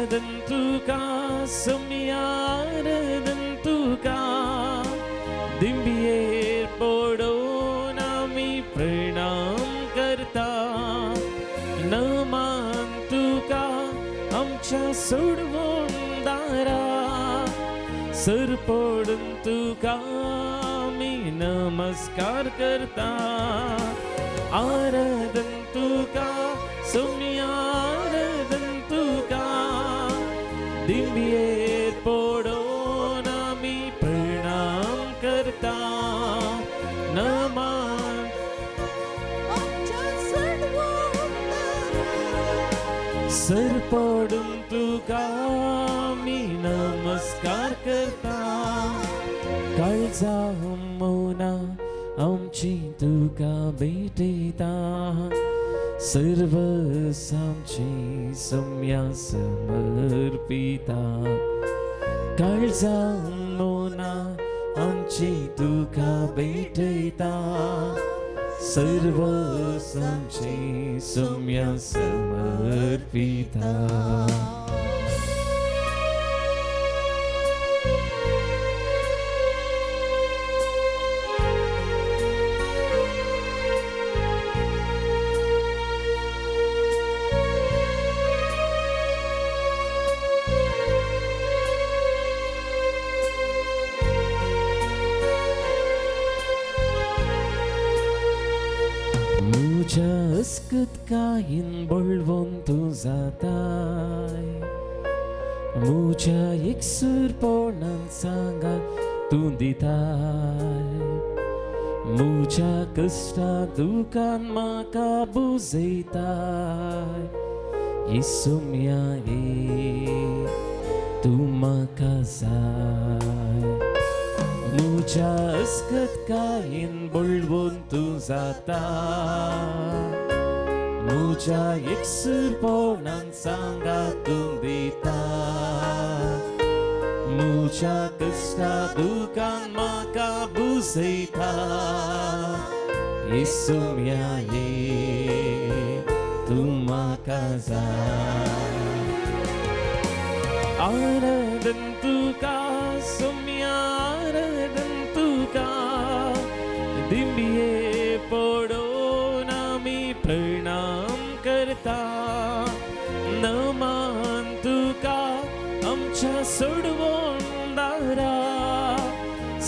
आराधन तुका सोम्या आराधन तुका दिंबियेर पडोन आमी प्रणाम करता नमान तुका आमच्या सोडवून दारा सर पडून तुका आमी नमस्कार करता आराधन तुका सोम्या आराधन तुका दिंबियेर पडोन आमी प्रणाम करता नमान आमच्या सोडवणदारा सर पडून तुका मी नमस्कार करता काळजा मोना आमची तुका भेटयता सर्व आमची सम्या समर्पिता काळजा मोना आमची तुका भेटयता सर्व आमची सम्या समर्पिता. म्हज्या अस्कतकायेन बळवंत तूं जाताय म्हज्या एकसूरपणान सांगात तूं दिताय म्हज्या कश्टा दुकान म्हाका बुजयताय येसुम्या ये तूं म्हाका जाय म्हज्या अस्कतकायेन बळवंत तूं जाता म्हज्या एकसूरपणान सांगात तूं दिता म्हज्या कश्टा दुकान म्हाका बुजयता येसुम्या ये तूं म्हाका जाय. आराधन तुका सोम्या आराधन तुका दिंबिये पडोन आमी प्रणाम करता नमान तुका आमच्या सोडवण दारा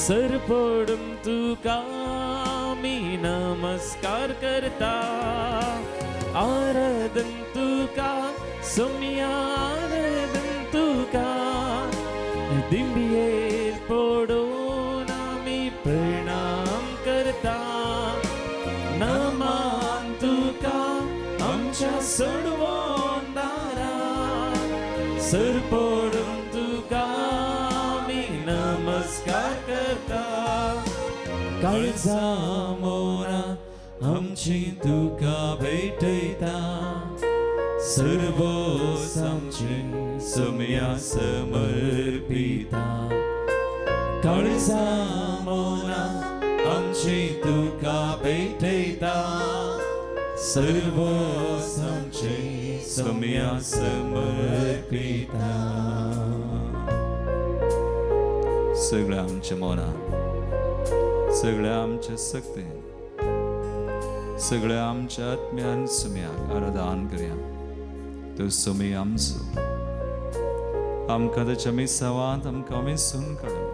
सर पडून तुका आमी नमस्कार करता आराधन तुका सोम्या आराधन तुका दिंबियेर पडोन आमी प्रणाम करता नमान तुका आमच्या सोडवण दारा सर पडून तुका आमी नमस्कार करता काळजा मोरा आमची तुका भेटयता सर्व आमची सम्या समर्पिता काळजा मोना आमची तुका भेटयता सर्व आमची सम्या समर्पिता. सगळ्या आमच्या मनान, सगळ्या आमच्या सक्तेन, सगळ्या आमच्या आत्म्यान सुम्याक आराधन करया. तो सुमी आमचो आमकां ताच्या मिसावांत आमकां मिसून काडलो,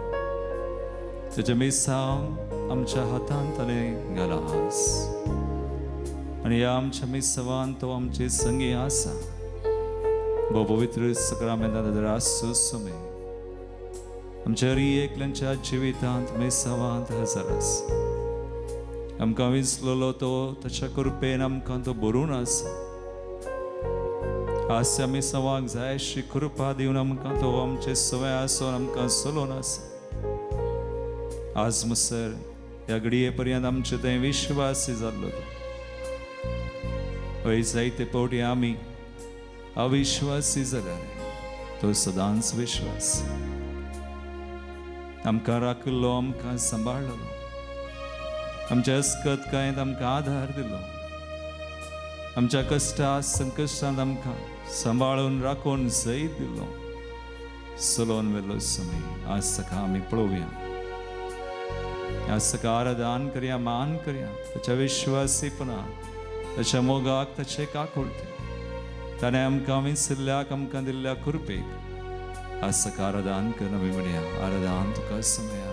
ताच्या मिसाव आमच्या हातांत ताणें घाला हास आनी ह्या आमच्या मिसावान तो आमचे संगी आसा. भोव पवित्र सक्रामेंतांत आसचो सुमी आमच्या हरी एकल्यांच्या जिवितांत मिसावांत हजर आसा. आमकां विसलेलो तो ताच्या कृपेन आमकां तो भरून आसा. आज आमी सवाक जाय अशी कृपा दिवन आमकां तो आमचे सवय आसून आमकां चलोवन आसा. आज मसर ह्या घडये पर्यंत आमचे थंय विश्वासी जाल्लो तो हय जायते फावटी आमी अविश्वासी जाल्यार तो सदांच विश्वास आमकां राखिल्लो, आमकां सांबाळ्ळो, आमच्या अस्कत कांयत आमकां आधार दिलो, आमच्या कश्टा संकश्टांत आमकां सांबाळून राखून जैत दिलो सलोन वेलो समय आज ताका आमी पळोवया, आज ताका आराधन करया, मान करया ताच्या विश्वासीपणाक, ताच्या मोगाक, ताचे काकुळते ताणें आमकां विसरल्याक आमकां दिल्ल्या कृपेक आज ताका आराधन कर. आमी म्हणया आराधन तुका समया.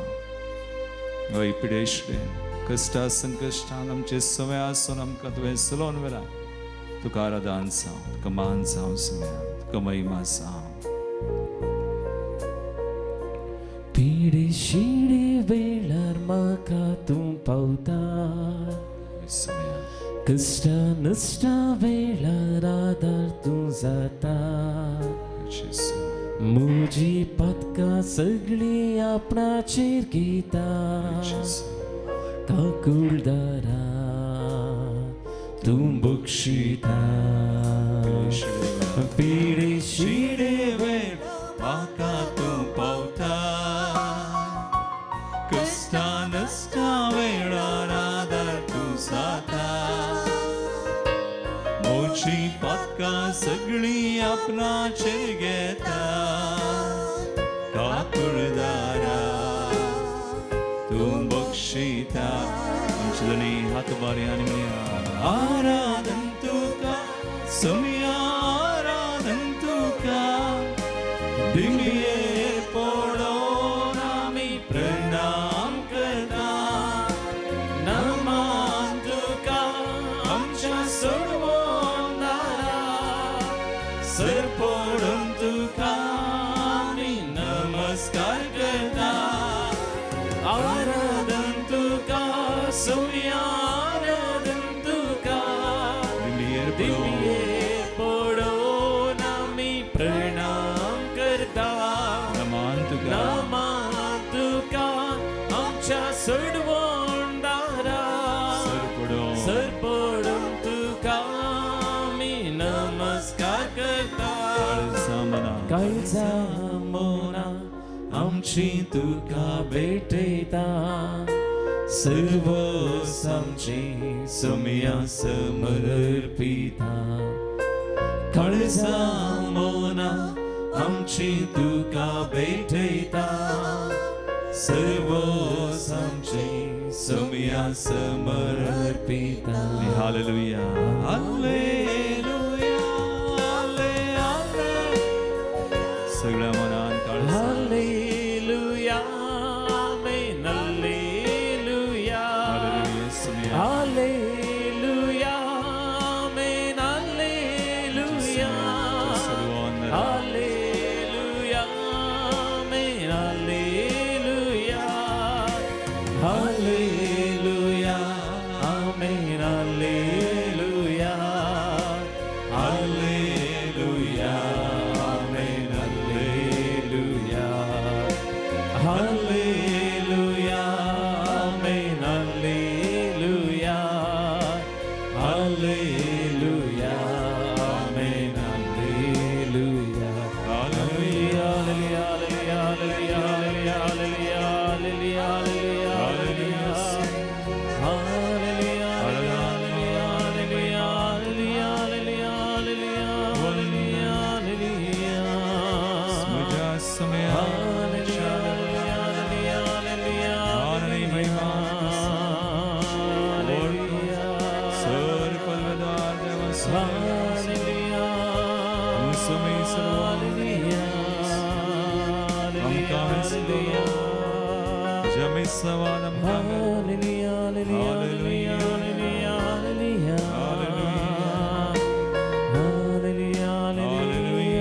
हय पिडेशले कश्टा संकश्टान आमचे समय आसून आमकां तुवें सलोन वेला तुका आराधन जावं, तुका मान जावं समया, तुका महिमा जावं. पिडे शिडे वेळार म्हाका तूं पावता, समया कश्टा नश्टा वेळार आदार तूं जाता, म्हजी पातकां सगळीं आपणाचेर घेता, काकुळदारा तूं बक्षिता. पिडे शिडे वेळ म्हाका तूं पावता, कश्टा नश्टा वेळार आदार तूं जाता, म्हजी पातकां सगळीं आपणाचेर घेता, काकुळदारा तूं बक्षिता. आमचे दोनी हात बारी आनी म्हणया आराधन तुका समया, आराधन तुका दिमयेर पडोन आमी प्रणाम करता, नमान तुका आमच्या सोडवणदारा, सर पडून तुका आमी नमस्कार करता, आराधन तुका सोम्या, आराधन तुका दिमयेर पडोन दिमयेर पडोन आमी प्रणाम करता, नमान तुका नमान तुका आमच्या सोडवणदारा, सर पडोन सर पडून तुका आमी नमस्कार करता. काळजा मना काळजा मना आमची तुका भेटयता, सर्व आमची समया समर्पिता, काळजा मना आमची तुका भेटयता, सर्व आमची समया समर्पिता. Hallelujah hallelujah hallelujah. सगळ्या मनान काळजा हालेलुया आमेन हालेलुया हालेलुया समया हालेलुया आमेन हालेलुया हालेलुया आमेन हालेलुया हालेलुया आमेन हालेलुया हालेलुया आमेन हालेलुया हालेलुया आमेन हालेलुया हालेलुया आमेन hallelujah hallelujah hallelujah hallelujah hallelujah hallelujah hallelujah hallelujah hallelujah hallelujah hallelujah hallelujah म्हज्या समया आनी महिमा सर पदवेदार देवा तूं समय सर्व आमकां विसरलो तुज्या मिसवान आमकां Hallelujah, hallelujah, hallelujah, hallelujah, hallelujah, hallelujah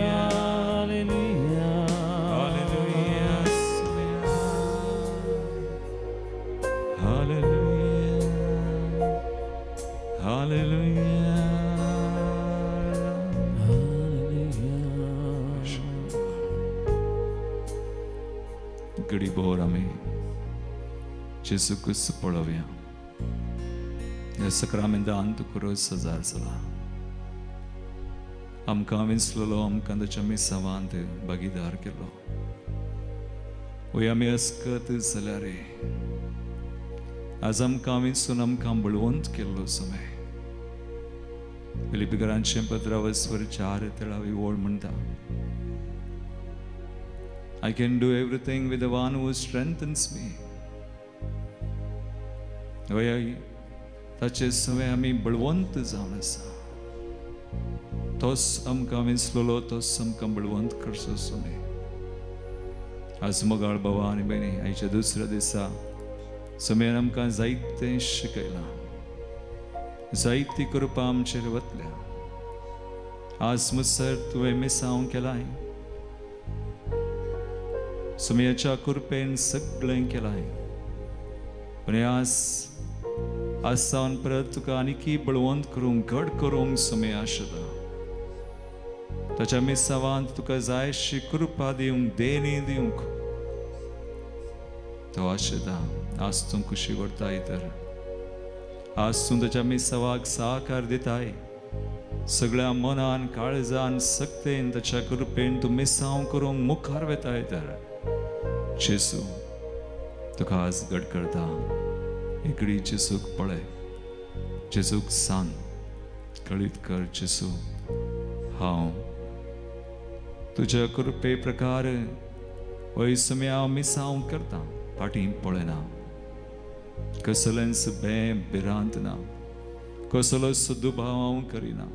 hallelujah hallelujah. घडी भोर आमी जेजू क्रिस्त पळोवया. ह्या सक्रामेंतान तुका रोज सजार जाला आमकां विंचलेलो, आमकां ताच्या मिसावांत भागीदार केलो. वय आमी अस्कत जाल्यार रे आज आमकां विंचून आमकां बळवंत केल्लो समय. फिलिप्पीकरांचें पत्र वस्वर 4 तेरावी ओळ म्हणटा, I can do everything with the one who strengthens me. वय ताचे सवे आमी बळवंत जावन आसा. तोच आमकां विंचलोलो, तोच आमकां बळवंत करचो सोमे. आज मोगाळ बाबा आनी भयणी, आयच्या दुसऱ्या दिसा सोम्यान आमकां जायतें शिकयलां, जायती कृपा आमचेर वतल्या. आज मुसर तुवें मिसांव केलाय, सोम्याच्या कृपेन सगळें केलाय. पूण आज आज सावन परत तुका आनीकी बळवंत करूंक, घट करूंक सोमे आशता. ताच्या मिसावांत तुका जायशी कृपा दिवंक, देणी दिवंक तो आशेता. आज तूं खुशी व्हरताय तर आज तूं ताच्या मिसावाक साकार दिताय. सगळ्या मनान, काळजान, सक्तेन ताच्या कृपेन तूं मिसांव करूंक मुखार वेताय तर जेजू तुका आज घट करता. एकडे जेजूक पळय, जेजूक सांग, कळीत कर, जेजू हांव तुज्या कृपे प्रकार वय समय हांव मिसांव करता, फाटीं पळयना, कसलेंच भंय भिरांत ना, कसलोच दुबाव हांव करिना,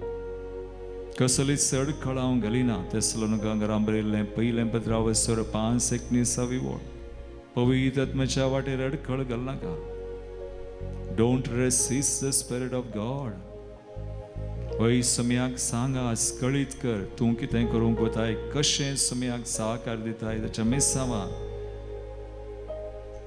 कसलीच अडखळ हांव घालिना. तेसलोनिकांक बरयल्लें पयलें पत्रावस्वर 5:19 ओळ, पवित्र आत्म्याच्या वाटेर अडखळ घालनाका. Don't resist the spirit of God. वय सम्याक सांगा, कळीत कर तूं कितें करूंक वताय, कशें सम्याक साकार दिताय ताच्या मिसावान.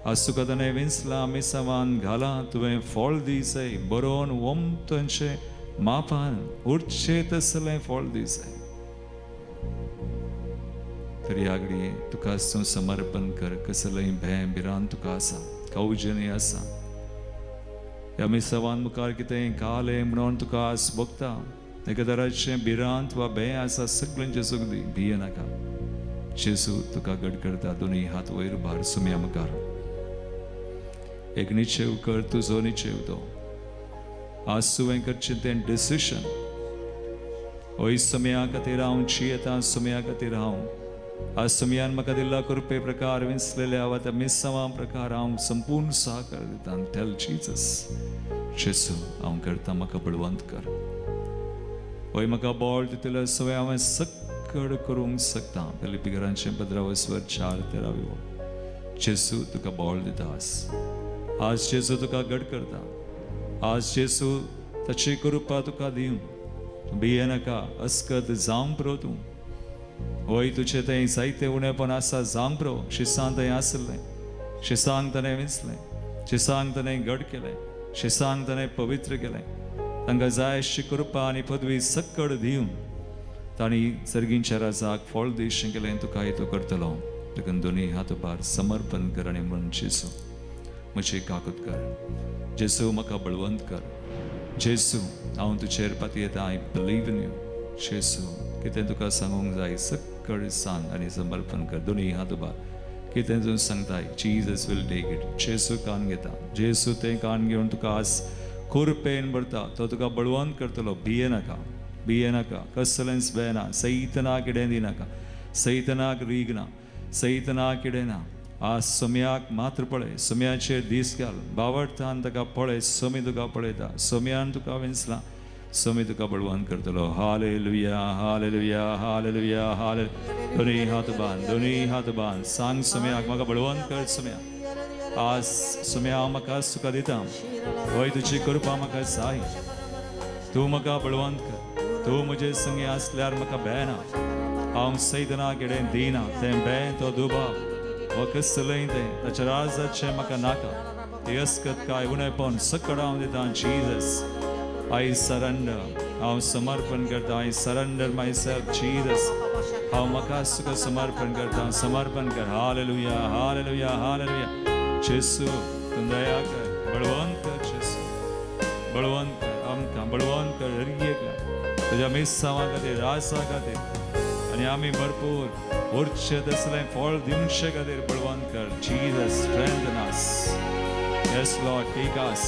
आज तुका ताणें विंचलां, मिसावान घालां, तुवें फळ दी जाय, बरोवन वमतंचें मापान उरचें तसलें फळ दी जाय. तरी आगडी तुका तूं समर्पण कर. कसलेंय भंय भिरांत तुका आसा, कावजनी आसा, ह्या मिसावान मुखार कितें कालें म्हणून तुका आस भोगता, एका तराचें भिरांत वा भंय आसा, सगळ्यांचें सगळीं भिये नाका. जेजू तुका घट करता. दोनूय हात वयर भार सुम्या मुखार. एक निश्चेव कर, तुजो निश्चेव तो. आज तुवें करचें तें डिसिशन, वय सम्या खातीर हांव जियेता, सम्या खातीर हांव आज सम्यान म्हाका दिल्ला कृपे प्रकार विंचलेल्या वा त्या मिसांवा प्रकार हांव संपूर्ण सहकार दिता. टेल जीजस, जेजू हांव करता, म्हाका बळवंत कर. वय म्हाका बळ दितलें सगळें हांवें सक्कड करूंक शकता. फिलिप्पीकरांचें पत्रावस्वर 4:13 ओळ, जेजू तुका बळ दिता आज. आज जेजू तुका घट करता. आज जेजू ताची कृपा तुका दिवन भिये नाका, अस्कत जावंक प्रो तूं. वय तुजें तें जायतें उणेपण आसा, जावंक प्रो. शिसांत थंय आसलें, शिसांक ताणें विंचलें, शिसांक ताणें घट केलें, शिसांक ताणें पवित्र केलें. तांकां जाय अशी कृपा आनी पदवी सक्कड दिवन तांणी सर्गींच्या राजाक फळ दिशें केलें. तुका तो करतलो. देखून दोनूय हात उबार, समर्पण कर आनी म्हण, जेजू म्हजी काकूत कर, जेजू म्हाका बळवंत कर, जेजू हांव तुजेर पातयेता, I believe in you. जेजू कितें तुका सांगूंक जाय सक्कड सांग आनी समर्पण कर. दोनूय हात उबार, कितें तूं सांगताय, जीजस will take it. जेजू कान घेता, जेजू तें कान घेवन तुका आज कृपेन भरता, तो तुका बळवंत करतलो. भिये नाका, भिये नाका, कसलेंच भंय ना, सैतनाक कितें दिनाका, सैतनाक रीग ना, सैतनाक कितें ना. आज सम्याक मात्र पळय, सम्याचेर दीस घाल, बावडतान ताका पळय, सोमी तुका पळयता, सोम्यान तुका विंचला, सोमी तुका बळवंत करतलो. हालेलुया, हालेलुया, हालेलुया, हाले. दोनूय हात बांद, दोनूय हात बांद, सांग सोम्याक म्हाका बळवंत कर. सोम्या आज सोम्या हांव म्हाका तुका दिता, वय तुजी कृपा म्हाका जाय, तूं म्हाका बळवंत कर. तूं म्हजे संगी आसल्यार म्हाका भंय ना, हांव सैतना कितें दिना, तें भंय, तो दुबाव वा कसलेंय तें ताच्या राजाचें म्हाका नाका, तें अस्कत काय उणेपण सकड हांव दिता. जीजस I surrender, हांव समर्पण करता. I surrender myself Jesus, हांव म्हाका तुका समर्पण करता, समर्पण कर. Hallelujah, hallelujah, hallelujah. जेसू तूं दया कर, बळवंत कर जेसू, बळवंत कर आमकां, बळवंत कर हर एकल्या तुज्या मिसांवा खातीर, राजा खातीर, आनी आमी भरपूर उरचें तसलें फळ दिवचे खातीर बळवंत कर. Jesus strengthen us. Yes Lord, take us.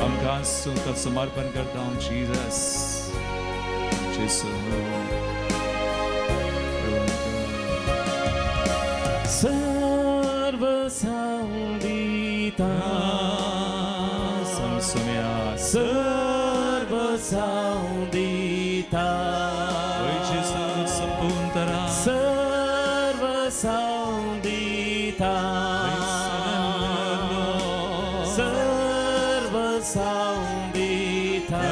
आमकां तुका समर्पण करता हांव जीजस जेसू. सर्व सांगता समसुम्या सर्व सांगता संपूर्ण तरा सर्व सांगता सर्व सांगता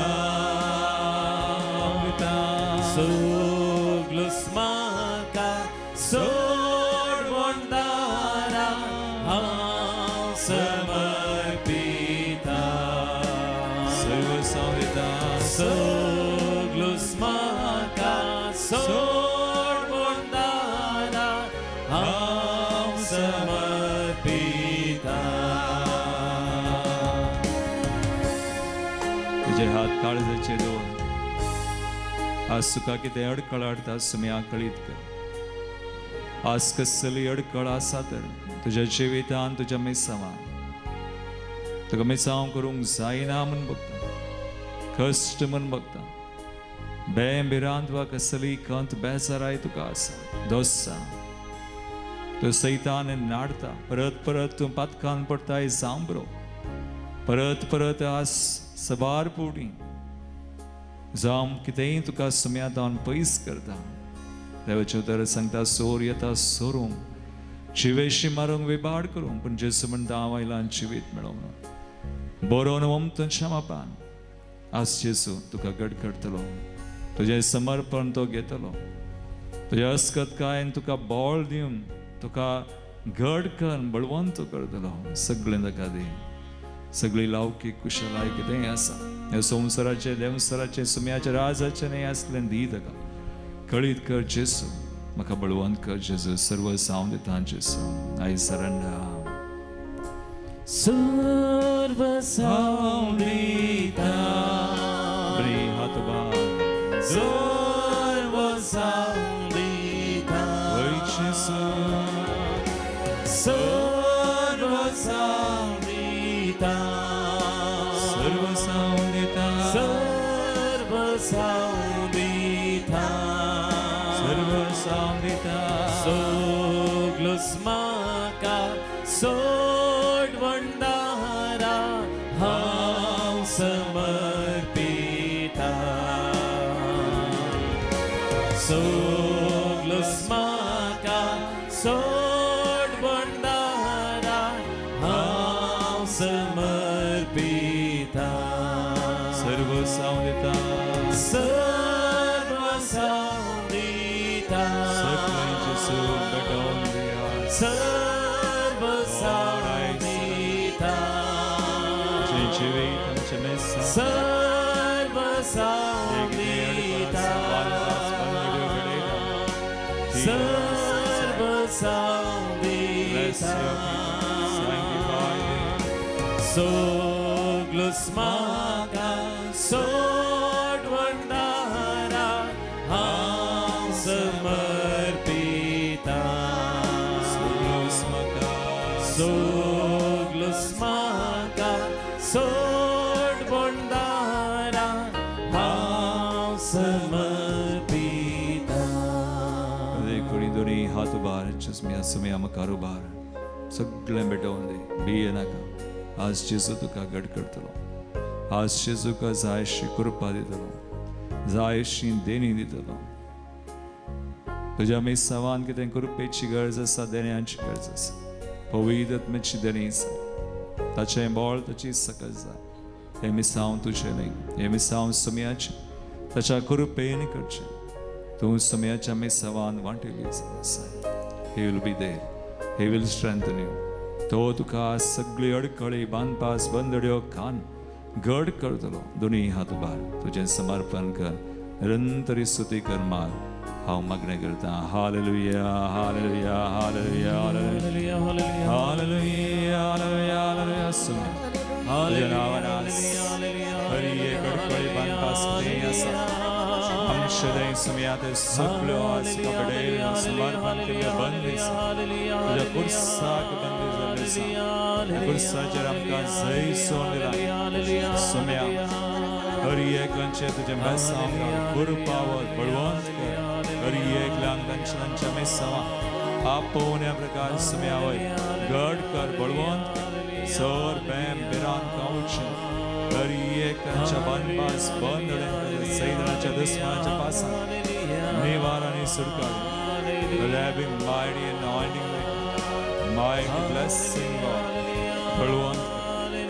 सोगलुस म्हाका सोड दारा हांव समर्पिता सर्व संहिता सोगलुस म्हाका सोड दारा हांव समर्पिता. तुजे हात काळजाचे दोन आज तुका कितें अडकळ हाडटा सुम्या कळीत कर. आज कसली अडकळ आसा तर तुज्या जिवितान तुज्या मिसांवान तुका मिसांव करूंक जायना म्हूण बगता, कश्ट म्हूण बगता, बें भिरांत वा कसली कंत बेजाराय तुका आसा दोस्सा तूं सैतान नाडता परत परत तूं पातकान पडटाय जावं परत परत आज सबार पुडी जावं कितेंय तुका सुम्या जावन पयस करता. देवाचें उतर सांगता सोर येता सोरूंक जिवेशी मारूंक विबाड करूंक, पूण जेसू म्हणटा हांव आयला आनी जिवीत मेळोवंक बरोवन वमतच्या मापान. आज जेसू तुका घट करतलो, तुजें समर्पण तो घेतलो, तुज्या अस्कतकायेन तुका बळ दिवन तुका घड कर बळवंत करतलो. सगळें ताका दी, सगळी लावकीक कुशलाय कितेंय आसा ह्या संवसाराचें देंवसराचें सुम्याचें राजाचें न्हय आसलें दी ताका. कळीत कर जेसू, म्हाका बळवंत कर जेजू, सर्व सावंत दिता जेसू. I surrender. सर्व सांगता बरी हात उबार. सर्व सांगता वय जेसू सर्व सांगता सर्व सावंत दिता सर्व सांगता सर्व सावंत दिता सोगलुस म्हाका सोड वंडारा हांव समर्पिता सोगलुस म्हाका सोड वंडारा हांव समर्पिता सर्व सावंत दिता सर्व सांगता सगळें जेसू भेटोवन दिया. सर्व सांगता तुजें जिवीत आमचें मेसां सर्व सांगता सर्व Bless सांगता your people, sanctify them. सोगलुस म्हाका सोड वंडारा हांव समर्पिता सगळोस म्हाका सोगलुस म्हाका सोड वंडारा हांव समर्पिता. कोणी दोनी हात उबार चुसम्या सुम्या मुखार उबार सगळें भेटोवन दी, भिये नाका. आज जेजू तुका घट करतलो, आज जेजू तुका जायशी कृपा दितलो, जायशी देणी दितलो. तुज्या मिसावान कितें कृपेची गरज आसा, देण्याची गरज आसा, पवित्र आत्म्याची देणी आसा, ताचें बळ ताची सकत जाय. हें मिसांव तुजें न्हय, हें मिसांव सुम्याचें, ताच्या कृपेन करचें. तूं सुम्याच्या मिसावान वांटेली आसा. He will be there, he will strengthen you. तो तुका सगळी अडकळी बांदपास बंदड्यो खान घड करतलो. दोनी हात उबार, तुजें समर्पण कर, निरंतरी स्तुती कर मार. हांव मागणें करता. Hallelujah hallelujah hallelujah hallelujah hallelujah hallelujah hallelujah. सुम्या तुज्या नांवान आज हरी एक अडकळी बांदपास कितेंय आसा आमचे सुमया ते सगळ्यो आज कपडे समर्पण केल्ले बंदी तुज्या कुर्साक बंदी जाल्ले आसा. कुर्साचेर आमकां जय सोडला सुमया हर एकल्याचे तुजें बेसांव गुरू पावत बळवंत कर. हर एकल्यान तांच्या तांच्या मेसांवां आपोवण्या प्रकार सुमया वय गड कर बळवंत कर. सर बॅम बिरान कावचे हर एक तांच्या बांदपास बंद सैदाच्या दुस्मनाच्या पासान निवार आनी सुटका. There be mighty anointing, mighty blessing, Lord. बळवंत कर.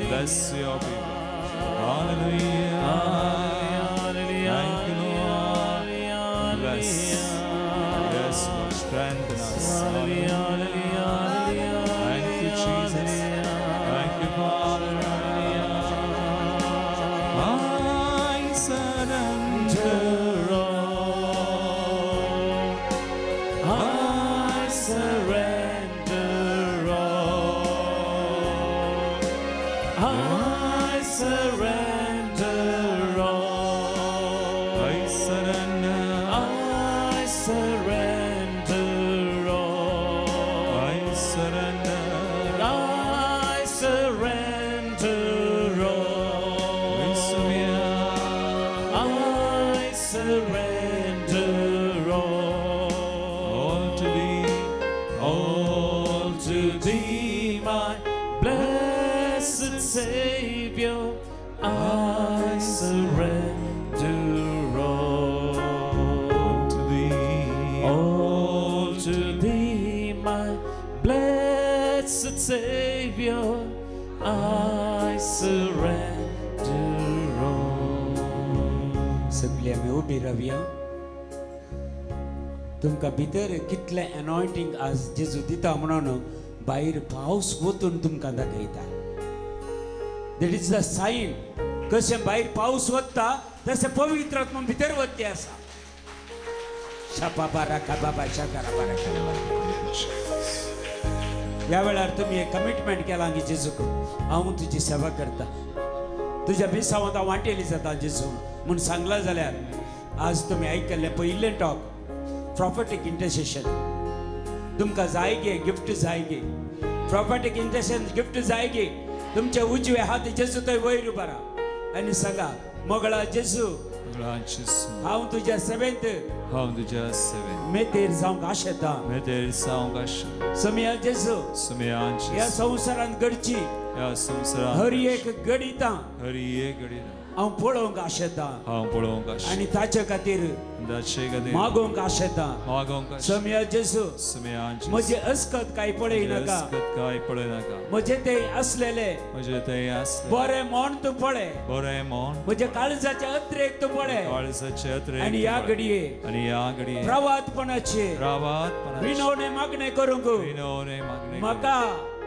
Bless your people. Hallelujah. Thank you, Lord. Bless. Yes, Lord. Strengthen us. Hallelujah. Thank you, Jesus. Thank you, Father. I surrender all. I surrender all. I surrender all. I surrender. I surrender all. I surrender. I surrender all. I surrender all. All to thee, All to thee, my blessed Savior, I surrender all. To thee, All to thee, my blessed Savior, I surrender all. सगळी आमी उबी रावया. तुमकां भितर कितलें एनॉयटींग आज जेजू दिता म्हणून भायर पावस वतून तुमकां दाखयता. That is the sign. कशें भायर पावस वता तशें पवित्र आत्मा भितर वत्ते आसा. शापा बारा बाबा शाकारा बारा. ह्या वेळार तुमी एक कमिटमेंट केलां की जेजूक हांव तुजी सेवा करता, तुज्या बेसांवांत हांव वांटेली जाता जेजू म्हूण सांगलां जाल्यार आज तुमी आयकल्लें पयलें टॉक प्रॉफेटीक इंटरसेशन तुमकां जाय गे गिफ्ट जाय गे, प्रॉफेटीक इंटरसेशन गिफ्ट जाय गे. तुमचे उजवे हात जेजू थंय वयर उबारा आनी सांगा, मोगळा जेजू, हांव तुज्या सेवेंत हांव तुज्या सेवेंत मेतेर जावंक आशेता. मेतेर जावंक आशेता. समिया जेजू, सुमया ह्या संवसारांत घडची ह्या संवसारांत हर एक घडितां हर एक घडितां हांव पळोवंक आशेता हांव पळोवंक आशेता आनी ताचे खातीर ताचे खातीर मागोवंक आशेता. मागोवंक आशेता. समिया जेजू, सुमया म्हजे अस्कत काय पळय नाका, अस्कत काय पळय नाका, म्हजे ते असलेले म्हजे ते आसले बरें म्हण तूं पळय, बरें म्हण म्हज्या काळजाचे अत्रेक तूं पळय काळजाचे अत्रेक आनी ह्या घडये आनी ह्या घडये प्रवातपणाचे प्रवातपणाचे विनवणे मागणे करूंक विनवणे मागणे म्हाका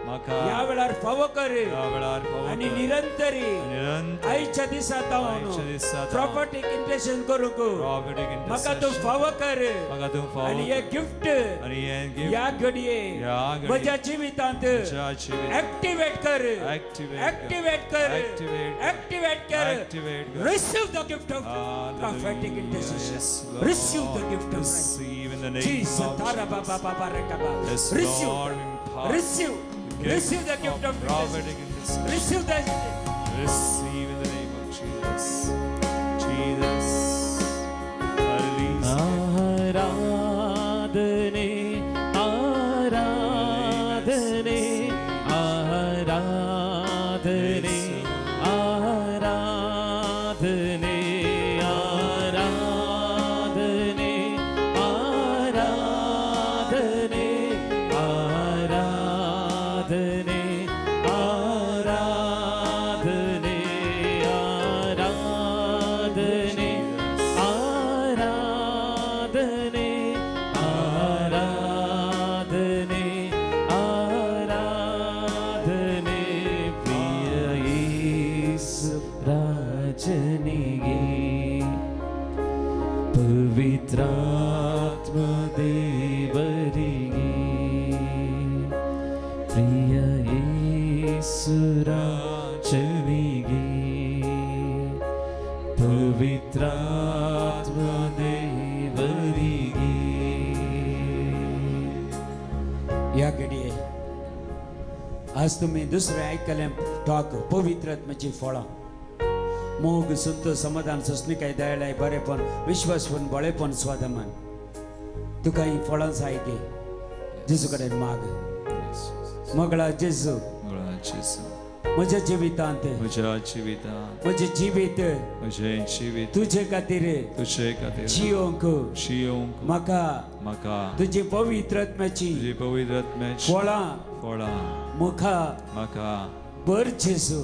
म्हाका ह्या वेळार फावो कर ह्या वेळार फावो आनी कर. निरंतरी निरंतर आयच्या दिसा आयच्या दिसा प्रॉफेटीक इंटरसेशन करूंक प्रॉफेटीक म्हाका तूं इंटरसेशन फावो कर म्हाका तूं फावो आनी हे कर. गिफ्ट आनी हें गिफ्ट ह्या घडये ह्या घडये म्हज्या जिवितांत म्हज्या जिवितांत ऍक्टिवेट कर, ऍक्टिवेट कर. ऍक्टिवेट कर, ऍक्टिवेट कर. ऍक्टिवेट कर, ऍक्टिवेट कर. Receive the gift of Hallelujah. Prophetic intercession. Yes, Lord. Receive the gift of Receive in the name Jesus. of Tara Jesus. Baba Baba Rekaba. Yes, Receive. Lord, impart Receive. the gift Receive the gift of prophetic intercession. intercession. Receive the Receive in the name of Jesus. Jesus. Release. ಆರಾಧನೆ ಆರಾಧನೆ ಆರಾಧನೆ ಆರಾಧನೆ ಆರಾಧನೆ ಆರಾಧನೆ ಆರಾಧನೆ ಆರಾಧನೆ ಆರಾಧನೆ ಆರಾಧನೆ ಆರಾಧನೆ ಆರಾಧನೆ ಪ್ರಿಯ ಯೇಸು ರಾಜನಿಗೆ ಪವಿತ್ರಾತ್ಮ ದೇವರಿಗೆ. ह्या घडये आज तुमी दुसरें आयकलें टॉक पवित्र आत्म्याचीं फळां, मोग, संतोष, समाधान, सोंसणीकाय, दयाळाय, बरेपण, विश्वासपण, बळेपण, स्वादमान. तुका ही फळां जाय गे, जेजू कडेन माग. मगळा जेजू, मगळा जेजू, म्हज्या जिवितांत, म्हज्या जिवितांत, म्हजें जिवीत म्हजें जिवीत तुजे खातीर तुजे खातीर जियोंक जियोंक म्हाका म्हाका तुजी पवित्र आत्म्याची तुजी पवित्र आत्म्याची फळां फळां म्हाका म्हाका बर जेजू,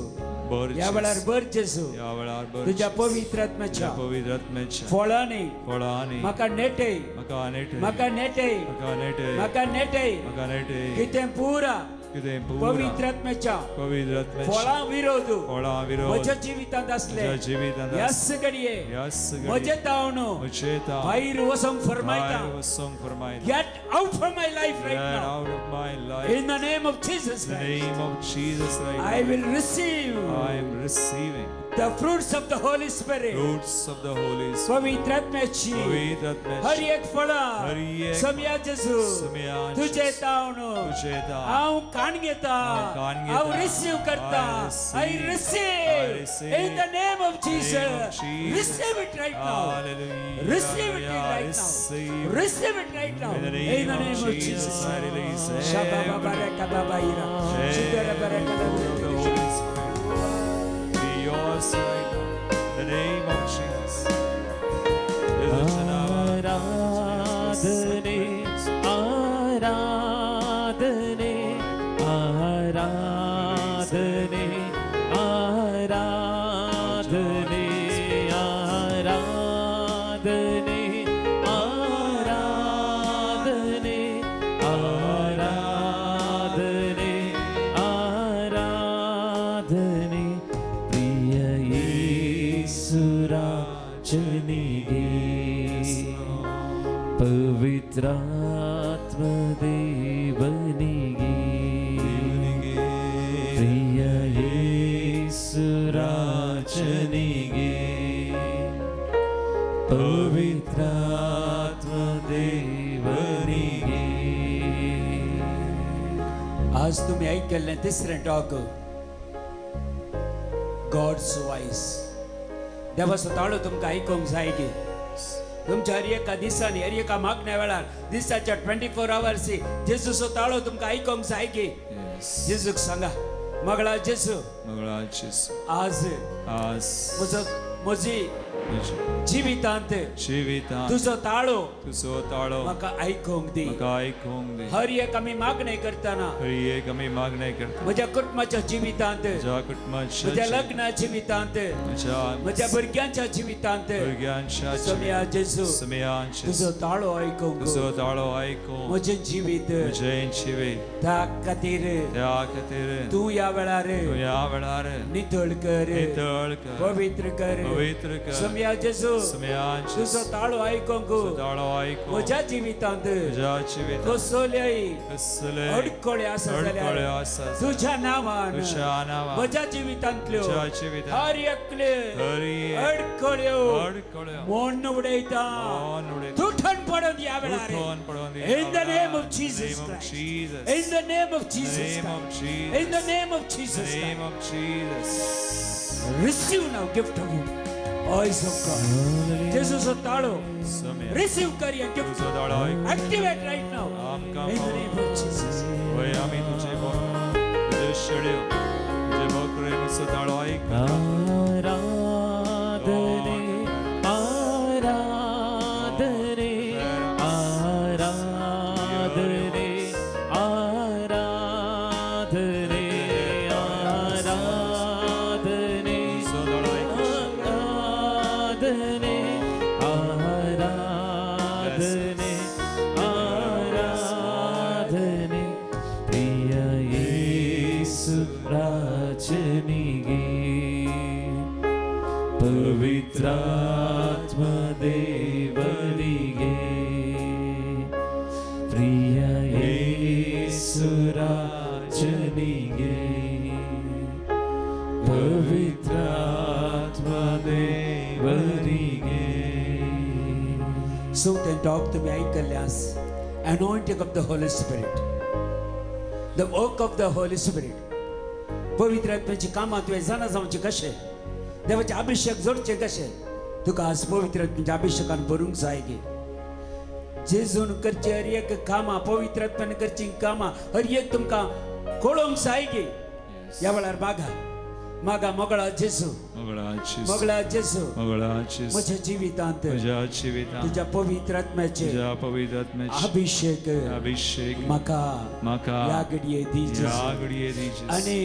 बर ह्या वेळार बर जेजू, ह्या वेळार बर तुज्या जेजू. पवित्र आत्म्याच्या तुज्या पवित्र आत्म्याच्या फळांनी फळांनी म्हाका नेटे, म्हाका नेटे, म्हाका नेटे, म्हाका नेटे, म्हाका नेटे, म्हाका नेटे, कितें पुरा कितें पुरा पवित्र आत्म्याच्या पवित्र आत्म्याच्या फळां विरोध फळां विरोध म्हज्या जिवितांत आसले म्हज्या जिवितांत ह्याच घडये ह्याच घडये म्हजे तावन म्हजे तावन भायर वचोंक फरमायता. भायर वचोंक फरमायता. Get out from my life right Get now. out of my life. In the name of Jesus In the Christ. name of Jesus right I will receive I am receiving the fruits of the Holy Spirit. fruits of the Holy Spirit. पवित्र आत्म्याची पवित्र आत्म्याची हर एक फळां हर एक समया जेजू समया तुजे जेजू. तावन तुजे तावन हांव कान घेता, हांव कान घेता. हांव रिसीव करता. I I receive. I receive receive. In the name of Name of Jesus. Jesus. Receive it right now. Hallelujah. Receive it I right now. receive. Receive it right now. In the In name the of name of Jesus, Jesus. I release Shababa every baraka baba ira. Shidara baraka fruit of the Holy Spirit. Be yours right now. In the name of Jesus. ಆರಾಧನೆ ಆರಾಧನೆ ಆರಾಧನೆ ಆರಾಧನೆ ಆರಾಧನೆ ಆರಾಧನೆ ಆರಾಧನೆ ಆರಾಧನೆ ಪ್ರಿಯ ಯೇಸುರಾಜನಿಗೆ ಪವಿತ್ರಾತ್ಮ ದೇವನಿಗೆ ಪ್ರಿಯ ಯೇಸುರಾಜನಿಗೆ ಪವಿತ್ರಾತ್ಮ ದೇವನಿಗೆ. आज तुम्ही ऐकलें तिसरें टॉक गॉड्स वॉयस. देवाचो ताळो तुमकां आयकूंक जाय की तुमच्या हर एका दिसांनी, हर एका मागण्या वेळार, दिसाच्या 24 आवर्स जेजूचो ताळो तुमकां आयकूंक जाय की Yes. जेजूक सांगा, मगळा जेजू, मगळा जेजू, आज आज म्हजो म्हजी म्हज्या जिवितांत जिवितांत तुजो ताळो तुजो ताळो म्हाका आयकूंक दी. म्हाका आयकूंक दी. हर एक आमी मागणें करतना, हर एक आमी मागणें करता, म्हज्या कुटुंबाच्या जिवितांत, म्हज्या कुटुंबाच्या म्हज्या लग्ना जिवितांत, म्हज्या म्हज्या भुरग्यांच्या जिवितांत, भुरग्यांच्या समया जेजू, समया तुजो ताळो आयकूंक तुजो ताळो आयकूंक म्हजें जिवीत म्हजें जिवीत त्या खातीर त्या खातीर तूं ह्या वेळार तूं ह्या वेळार नितळ कर, नितळ कर, पवित्र कर, पवित्र कर. समया जेजू, समया तुजो ताळो आयकूंक तुजो ताळो आयकूंक म्हज्या जिवितांत म्हज्या जिवितांत कसलेय कसले अडकळे आसा अडकळे जाल्यार आसा तुझ्या नांवान तुझ्या नांवान म्हज्या जिवितांतल्यो म्हज्या जिवितांत हर एकले हर एक अडकळ्यो अडकळ्यो मोडून उडयता, मोडून उडयता. तुटून पडून ह्या वेळार. तुटून पडून ह्या In the name of वेळार. Jesus In the name of Christ. Jesus. In the name of In the Jesus name of Christ. Jesus. In the name of In the Jesus name Christ. of Jesus. Receive now gift of voice of God. Jesus ताळो समया receive कर या gift. तुजो ताळो आयकूंक Activate right now. आमकां In the name of Jesus. वय आमी तुजे बोक तुजे शेळ्यो तुजे बोकरे म्हजो ताळो आयक. ಆರಾಧನೆ ಆರಾಧನೆ ಆರಾಧನೆ ಆರಾಧನೆ ಆರಾಧನೆ तुजो ताळो आयक. ಆರಾಧನೆ ಆರಾಧನೆ ಆರಾಧನೆ ಪ್ರಿಯ ಯೇಸು ರಾಜನಿಗೆ ಪವಿತ್ರಾತ್ಮ ದೇವರಿಗೆ ಪ್ರಿಯ ಯೇಸು ರಾಜನಿಗೆ ಪವಿತ್ರಾತ್ಮ ದೇವರಿಗೆ. So then talk to me, आयकल्लें anointing of the Holy Spirit. The work of the Holy Spirit. पवित्र आत्म्याची कामां तुवें जाणा जावचें कशें, देवाचे अभिषेक जोडचें कशें, तुका आज पवित्र आत्म्याच्या अभिषेकान भरूंक जाय गे. जेजून करचे हर एक कामां, पवित्र आत्म्यान करची कामां हर एक तुमकां कळोवंक जाय गे. ह्या वेळार मागा मागा, मोगळा जेजू, मोगळा जेजू, म्हज्या जिवितांत तुज्या पवित्र आत्म्याचे अभिषेक अभिषेक म्हाका म्हाका ह्या घडये दी जेजू. घडये दी जेजू. आनी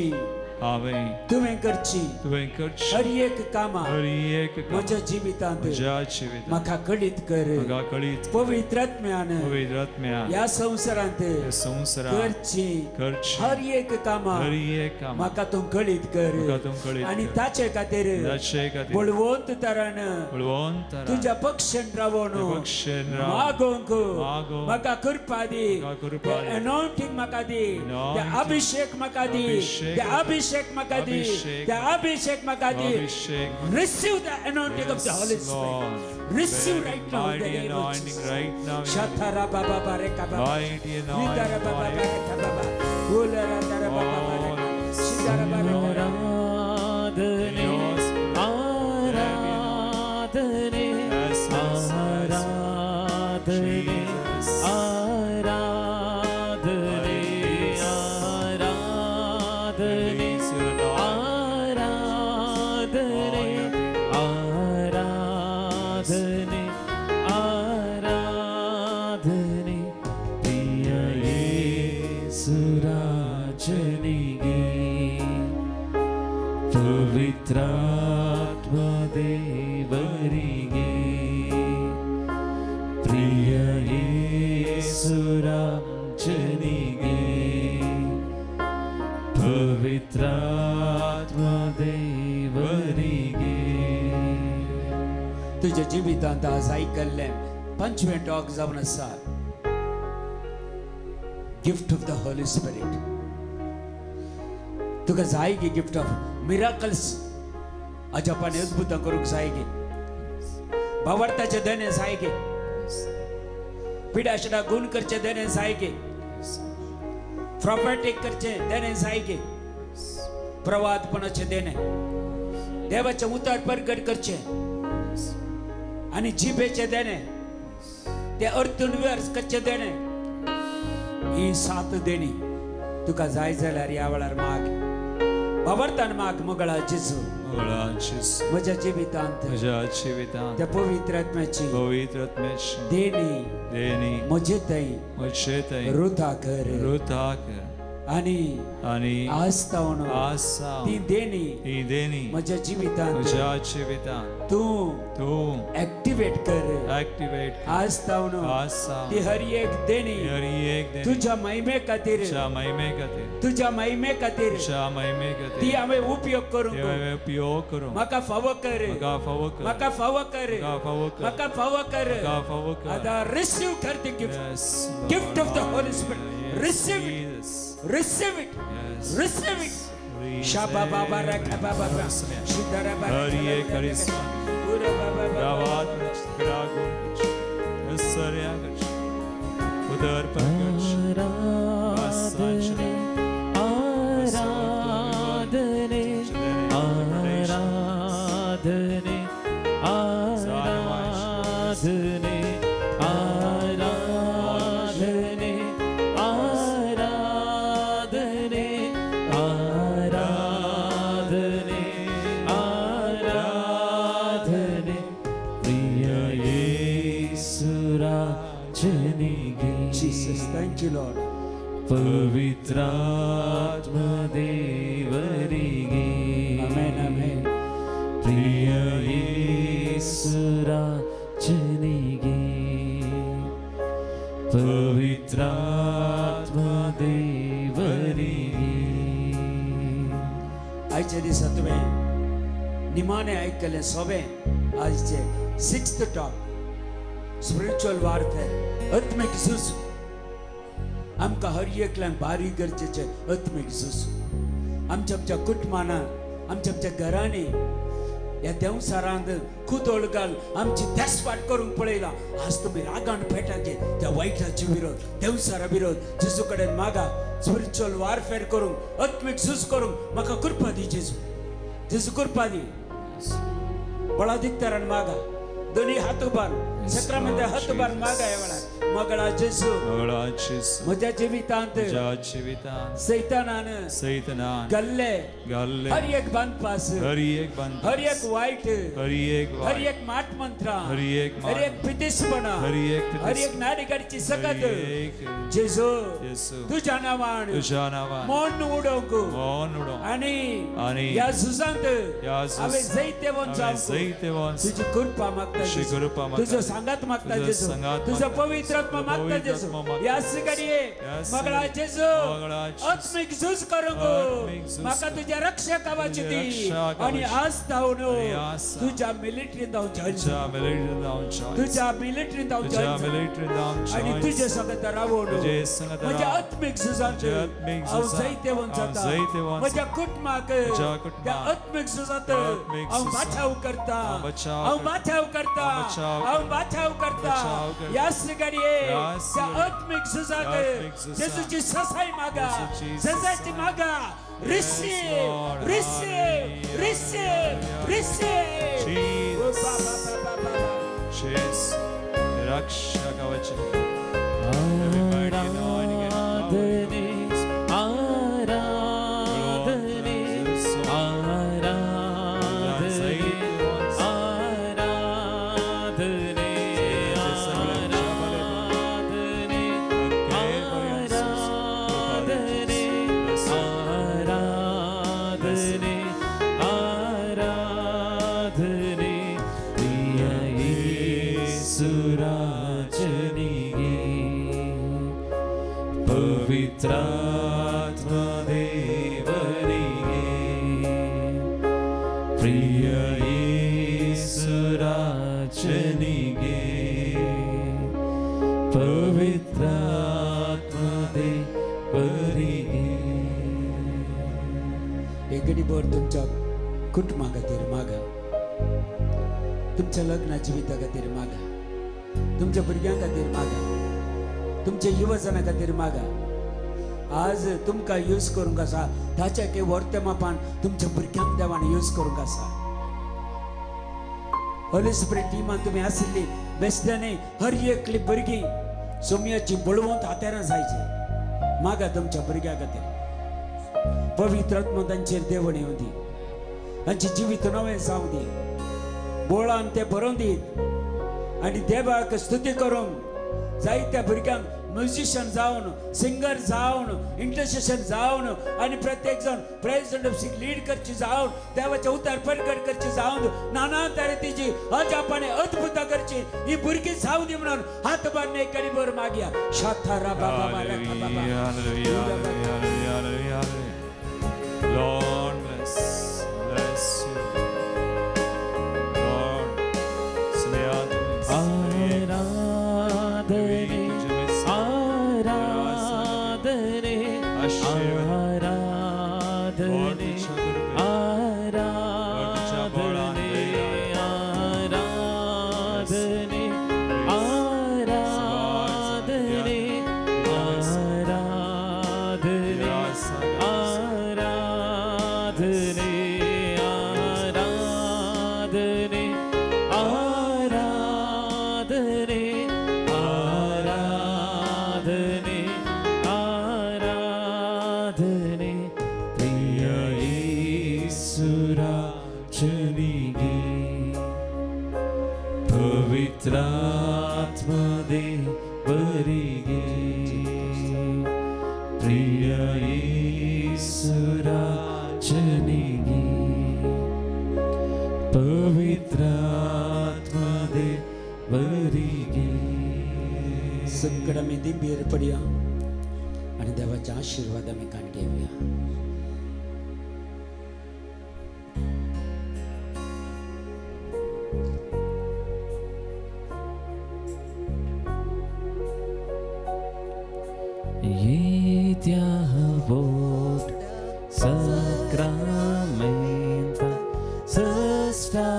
हांवें तुवें करची तुवें करची हर एक कामां हर एक म्हज्या जिवितांत म्हज्या जिवितांत म्हाका कळीत कर. म्हाका कळीत पवित्र आत्म्यान पवित्र आत्म्यान ह्या संवसारांत ह्या संवसारांत करची करची हर एक कामां हर एक कामां म्हाका तूं कळीत कर. म्हाका तूं कळीत आनी कर. ताचे खातीर ताचे खातीर बळवंत तरान बळवंत तरान तुज्या पक्षान रावून पक्षान रावन मागोवंक मागोवंक म्हाका कृपा दी. म्हाका कृपा दी. अनॉयंटींग म्हाका दी, Anointing. ते अभिषेक म्हाका दी, अभिषेक. ते अभिषेक म्हाका दी, अभिषेक. ते अभिषेक म्हाका दी. अभिषेक. Receive the anointing of the Holy Yes, Spirit. Lord. Receive Very right now in the mighty name of anointing Jesus. right now in the Shatara baba bareka baba. Mighty anointing. Vidara baba bareka baba. Ulara dara baba bareka. Shidara bareka. आराधने आराधने Yes, yes, yes. आराधने Jesus. आराधने आराधने Release your anointing. आराधने आराधने आराधने प्रिय येसुराजनिगे पवित्रात्म देवರಿಗೆ ಪ್ರಿಯ ಯೇಸುರಾಜನಿಗೆ ಪವಿತ್ರಾತ್ಮ ದೇವರಿಗೆ. तुज्या जिवितांत आज आयकल्लें पंचवें talk जावन आसा gift of the Holy Spirit. तुका जाय गी गिफ्ट ऑफ मिराकल्स, अजापाने अद्भुतां करूंक जाय गी, भावार्थाचें देणें जाय गी, पिडाशिडा गुण करचें देणें जाय गी, प्रॉफेटीक करचें देणें जाय गी, प्रवादपणाचें देणें, देवाचें उतर परगट करचें आनी जिबेचें देणें, ते अर्थून व्यर्थ करचें देणें. ही सात देणी तुका जाय जाल्यार ह्या वेळार माग, भावार्थान माग. मोगळा जेजू, मोगळा जेजू, म्हज्या जिवितांत म्हज्या जिवितांत त्या पवित्र आत्म्याची पवित्र आत्म्याची देणी देणी म्हजे थंय म्हजे थंय रुता कर. रुता कर. आनी आनी आज तावन आज सावन ती देणी ही देणी म्हज्या जिवितांत म्हज्या जिवितांत तूं तूं ऍक्टिवेट कर. ऍक्टिवेट कर. आज तावन आज सावन ती हर एक देणी हर एक देणी तुज्या महिमे खातीर, तुज्या महिमे खातीर, तुज्या महिमे खातीर तुज्या महिमे ती खातीर हांवें उपयोग करूंक ती हांवें उपयोग करूंक म्हाका फावो कर, म्हाका फावो कर, म्हाका फावो कर, म्हाका फावो कर, म्हाका फावो कर. म्हाका फावो कर. आतां रिसीव कर ती gift, Yes, Lord. Gift of the Holy Spirit. Yes, Receive it. Jesus. Receive it. Yes. Receive it. Receive Shaba baba raka baba it. Shidara baba हर एक करिश्मा. Ura baba baba. रावात पिडागुण सर्या उदर प्रकट आराधने आराधने आराधने आराधने आराधने आराधने आराधने आराधने प्रिय येसुराजनिगे Jesus, thank you, Lord. ಪವಿತ್ರಾತ್ಮ ದೇವರಿಗೆ Amen, amen. ಪ್ರಿಯ ಯೇಸುರಾಜನಿಗೆ ಪವಿತ್ರಾತ್ಮ ದೇವರಿಗೆ. आयच्या दिसा तुवें निमाणें आयकलें सोबें आयचें सिक्स्थ टॉक स्पिरिच्युअल वॉरफेअर, आत्मीक झूज. आमकां हर एकल्यांक भारी गरजेचें आत्मीक झूज. आमच्या आमच्या कुटुंबान, आमच्या आमच्या घरांनी ह्या देंवचारांत कुदोळ घाल आमची देसवाट करूंक पळयला. आज तुमी रागान पेटाचे त्या वायटाचे विरोध, देंवचारा विरोध जेजू कडेन मागा. स्पिरिच्युअल वारफेअर करूंक, आत्मीक झूज करूंक म्हाका कृपा दी जेजू. जेजू कृपा दी. बळादिक्तरान मागा. दोन्ही हात उबार, सक्रामेंत हात उबार मागा. ह्या वेळार मगळा जेजू, मगळा जेजू, म्हज्या जिवितांत म्हज्या जिवितांत सैतानान सैतानान घाल्ले घाल्ले हर एक बांदपास, हर एक बांदपास, हर एक वायट, हर एक हर वायट, एक माट मंत्रा, हर एक माट, हर एक पितिसपणा, हर एक हर एक नाडिगाडीची सकत एक जेजू, जेजू, तुझ्या नावान तुझ्या नावान मौन उडोवंक मौन उडोवंक आनी आनी ह्या झुजांत ह्या झुज- हांवें जैतेवंत हांवें जावंक जैतेवंत तुजी कृपा मागता तुजी जेजू. कृपा मागता. तुजो सांगात मागता तुजो जेजू. सांगात तुजो मागता. पवित्र आत्मा तुजो मागता पवित्र जेजू. आत्मा मागता. ह्या घडये ह्याच मगळा घडये. जेजू, मगळा जेजू. आत्मीक झूज करूंक आत्मीक झूज म्हाका करूंक. तुज्या रक्षकावाची तुज्या दी रक्षकावाची. आनी आज धांवन आनी आज तुज्या मिलिटरींत हांव जॉईन तुझ्या मिलिटरींत हांव जॉईन तुझ्या मिलिटरींत हांव तुझ्या जॉईन मिलिटरींत हांव आनी जॉईन तुजे संगत रावून तुजे संगत म्हज्या रावन. आत्मीक झुजांत म्हज्या आत्मीक हांव झुजांत जैतेवंत हांव जाता. जैतेवंत म्हज्या कुटुंबाक म्हज्या कुटुंबाक त्या आत्मीक झुजांत त्या आत्मीक हांव झुजांत बचाव करता. हांव बचाव हांव करता. बचाव करता. हांव बचाव हांव बचाव करता. बचाव करता. ह्याच घडये ह्याच त्या घडये आत्मीक झुजांत आत्मीक झुजांत जेजूची ससाय मागा. जेजूची ससायची ससाय. मागा. Receive, Lord. receive, Hallelujah. receive, receive. Jesus. Oh, ba, ba, ba, ba, ba, ba. Jesus, रक्षा कवच. Everybody anointing and power. आराधने, आराधने, आराधने, आराधने, आराधने, आराधने, आराधने, आराधने, प्रिय येसुराजनिगे, पवित्रात्म देवनिगे, प्रिय येसुराजनिगे, पवित्रात्म देवनिगे. एक घडीभर तुमच्या कुटुंबा खातीर मागा, तुमच्या लग्न जिविता खातीर मागा, तुमच्या भुरग्यां खातीर मागा, तुमच्या युवजना खातीर मागा. आज तुमकां यूज करूंक आसा ताच्या की वर्तमापान तुमच्या भुरग्यांक देवान यूज करूंक आसा. होली स्पिरिट टिमान तुमी आशिल्ली बेसल्यानी हर एकली भुरगीं सोमयाची बळवंत हातेरां जायची. मागा तुमच्या भुरग्यां खातीर. पवित्र आत्मा तांचेर देवण येवं दी, तांचें जिवीत नवें जावं दी, बोळान ते बरोवन दीत आनी देवाक स्तुती करूंक जायत्या भुरग्यांक म्युझिशियन जावन, सिंगर जावन, इंटरसेशन जावन आनी प्रत्येक जाण प्रेसिडेंट ऑफ लीड करची जावन, देवाचें उतार परगट करची जावन, नाना तरेची अजापाने अद्भुतां करची ही भुरगीं जावं दी म्हणून हात बांदून एक कडी भर मागया. शाथारा बाबा बाबा बाबा. Hallelujah, hallelujah, hallelujah, hallelujah, hallelujah. Lord bless, bless you. Lord, Sneha आराधने, आराधने, आराधने, आराधने, आराधने, आराधने, आराधने, आराधने, आराधने, आराधने, आराधने, आराधने, प्रिय येसुराजनिगे, पवित्रात्म देवरिगे, प्रिय येसुराजनिगे, पवित्रात्म देवरिगे. सगळं आमी दिंबीर पडया आनी देवाचे आशिर्वाद आमी काण घेवया. येत्या वोट सक्रामेंता सस्टावोट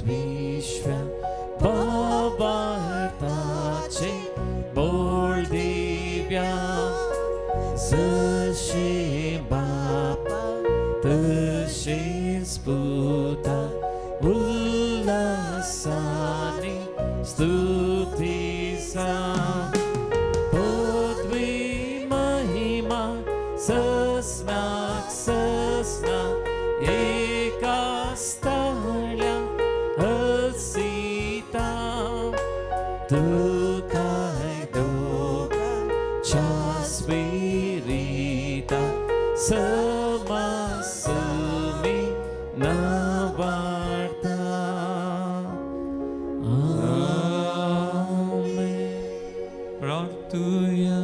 विश्व्या बाबार्थाचे बोल दिव्या जशे बापा तशेच पुता उल्हासाने स्तुतीसा पदवी महिमा सस्नाक सस्ना एका स्थळ्या हसीता तुकाय दोगांच्या स्पिरिता समासमी नावार्ता. आमेन. प्रार्थुया.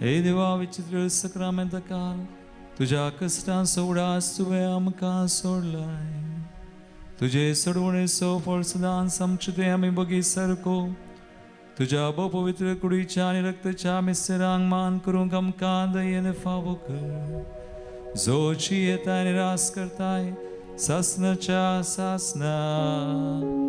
हे देवा विचित्र सक्रामेंतकाल तुज्या कश्टांचो उडास तुवें आमकां सोडलाय. तुजे सोडवणेचो फळ सदांच आमचे ते आमी बगी सारको तुज्या भोव पवित्र कुडीच्या आनी रक्ताच्या मिस्तेरांक मान करूंक आमकां दयेन फावो कर. जो जियेता आनी रास करताय सासनाच्या सासना.